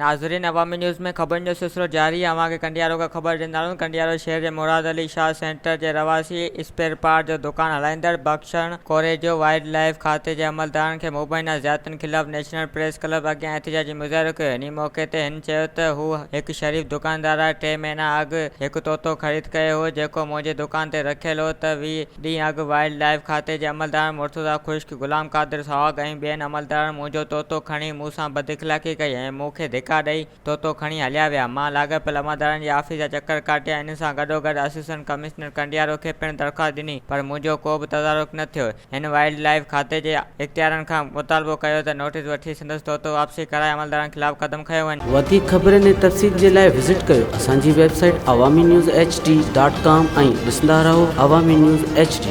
ناظرين عوامي نيوز ۾ خبرن جو سلسلو جاري آهي اوهان کي ڪنڊيارو کان خبر ڏيندا هلون ڪنڊيارو شهر جي مراد علي شاهه سينٽر جي رهواسي اسپيئر پارٽ جو دڪان هلائيندڙ بخشڻ ڪوريجو وائلڊ لائيف کاتي جي عملدارن کي مبينا زيادتين خلاف نيشنل پريس ڪلب اڳيان احتجاجي مظاهرو ڪيو انهي موقعي تي هن چيو ته هو هڪ شريف دڪاندار آهي ٽي مهينا اڳ هڪ طوطو خريد ڪيو هو جيڪو منهنجي دڪان تي رکيل هو ته 20 ڏينهن اڳ وائلڊ لائيف کاتي جي عملدارن مرتضيٰ خشڪ غلام قادر سهاڳ ۽ ٻين عملدارن منهنجو طوطو کڻي مون سان بداخلاقي ڪئي ۽ مون کي ڌڪا ڏئي طوطو کڻي هليا ويا. مان لاڳاپيل عملدارن جي آفيس جا چڪر ڪاٽيا ان سان گڏوگڏ اسسٽنٽ ڪمشنر ڪنڊيارو کي پڻ درخواست ڏني پر منهنجو ڪو به تدارڪ نه ٿيو. هن وائلڊ لائيف کاتي جي اختيارن کان مطالبو ڪيو ته نوٽيس وٺي سندس طوطو واپسي ڪرائي عملدارن خلاف قدم کنيو وڃي. وڌيڪ خبرن ۽ تفصيل جي لاء وزٽ ڪيو اسان جي website Awami news H D dot com ۽ ڏسندا رهو عوامي نيوز ايڇ ڊي.